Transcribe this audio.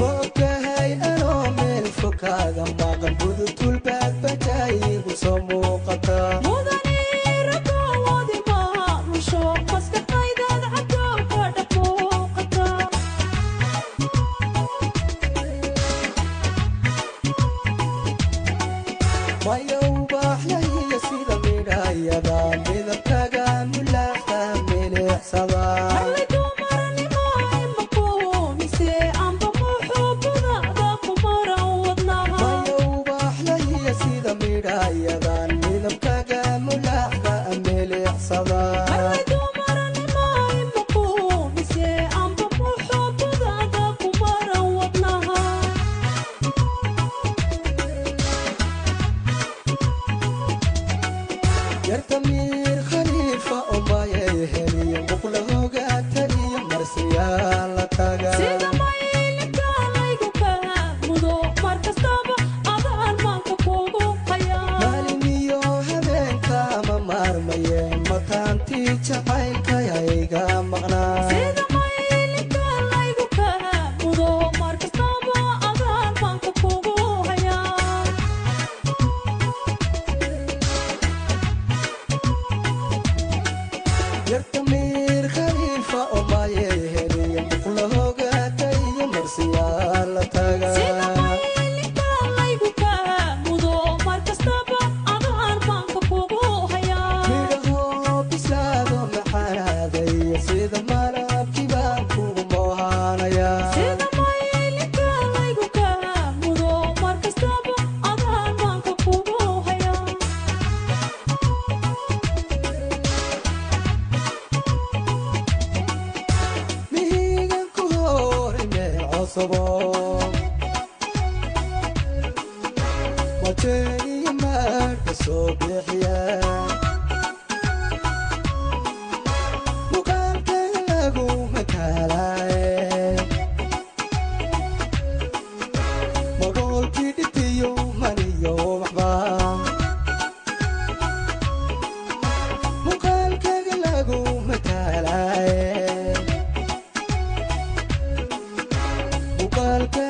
Maogtahay anoo meel fokaaga maqan budutulbaadbataayigu soo muuqata. Maya ubaaxyahiyo sida midhayada midabkaga mulaaxda milicsada. Maya ubaaxyahiyo sida midhayadan midabkaga mulaaxda milicsada. Yarta miir khaliifa oo mayay heliyo muqlahoogaataniyo marsiyaa la taga. Maalin iyo habeenka ma maarmaye mataantii jacaylkayayga maqnaa. Yarta miir khaliifa oo mayay heliyo muqlahoogaataiyo marsiyaa la taga. Midhahoo bislaado maxaanaaday sida malabkii baan kugu moohaanayaa. Mihigan ku horay meel cosobo majeeniyo maadhka soo bixiya muuqaalkaga lagu mataalaaye magoolkii dhitiyo maniyo waxba muuqaalkaga lagu mataalaaye muuqaalka.